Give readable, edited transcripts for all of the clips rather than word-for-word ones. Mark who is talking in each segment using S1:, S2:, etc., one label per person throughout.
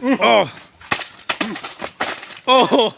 S1: Oh. Oh.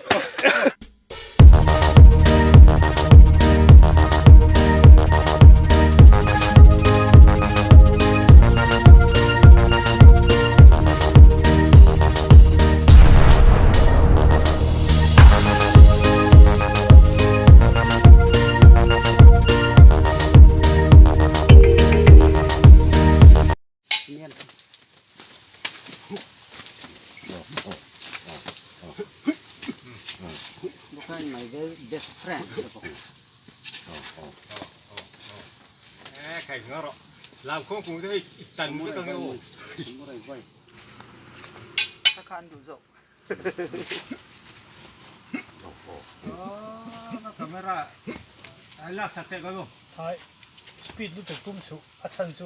S2: Speed lutuk tum suh a chhan chu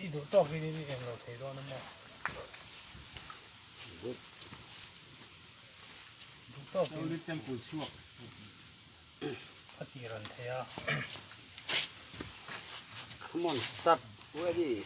S2: i duh tawkin i eng lo thei dawn a maw? Duh tawkin a tih ran thei a.
S3: Come on start ready.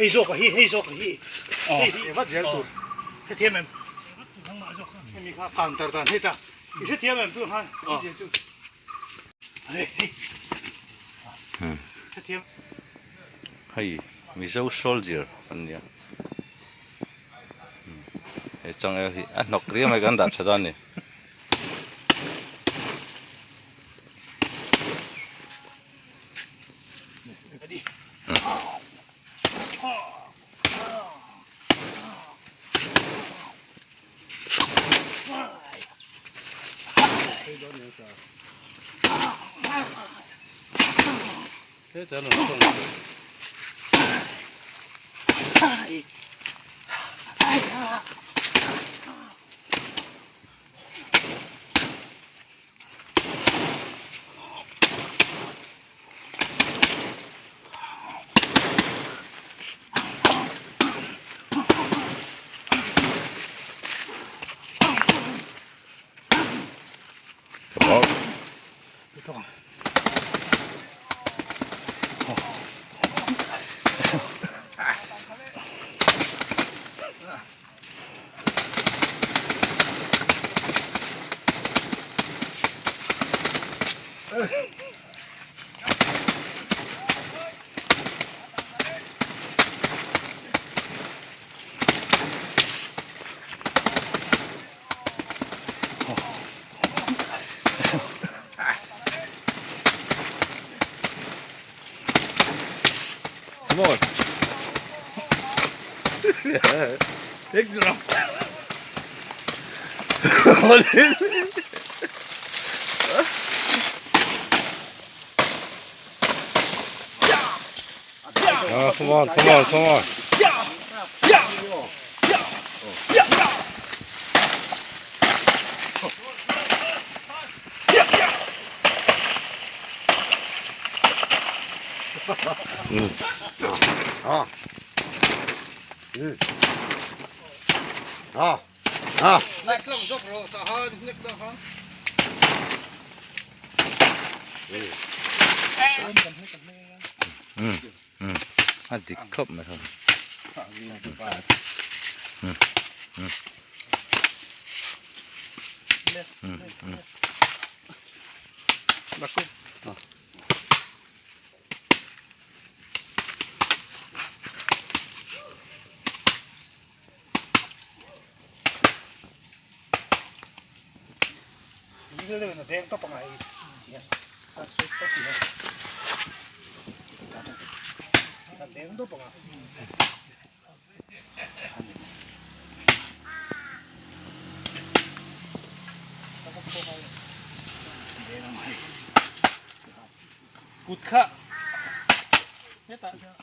S2: Hei zawk a hi hei zawk a hi hei hi vat zel tur hrethiam em hemi kha counter dan heta i hrethiam em tu khan hei hei hrethiam
S1: hei Mizo soldier an nia he changel hi a hnawk riau mai kan dah tha dawn a ni. Come on. Big drop. What is it? Oh, come on, come on, come on. A dik khawp mai ho.
S2: Ngil deuhin a deng tawp ang a hei hian a chhut tawp hian a deng tawp ang a. Kut kha hetah hian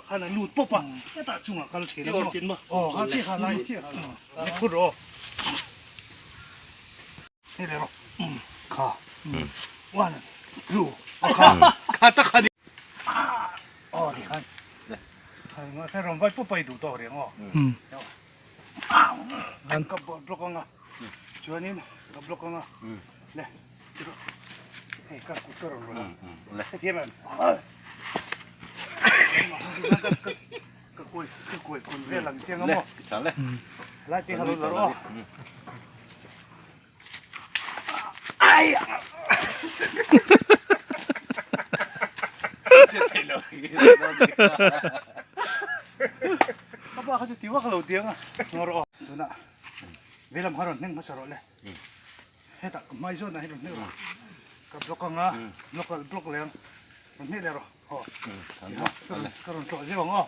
S2: Khan a lut pawp a, hetah chungah kal thin a maw? Aw kha chi kha lai chi kha ni phut rawh aw. Hei le rawh kha one two aw kha kha tak kha ni aw ti khan kha rawn vai pawp a i duh tawk reng aw. An ka block anga chuanin ka block anga le hei ka kut ka rawn rawn a hetiang em ka kuai ka kuai kun vel ang chiang a maw lai te kha lo la rawh ai Ka pa kha chu ti vak lo tiang a ngaw rawh aw. Tunah veilam kha rawn hneng hmasa rawh le. Hetah ka hmai zawnah hi rawn hneng rawh. Ka block anga block block leh ang rawn hneh leh rawh. Aw ka rawn tlawh zeuh ang aw.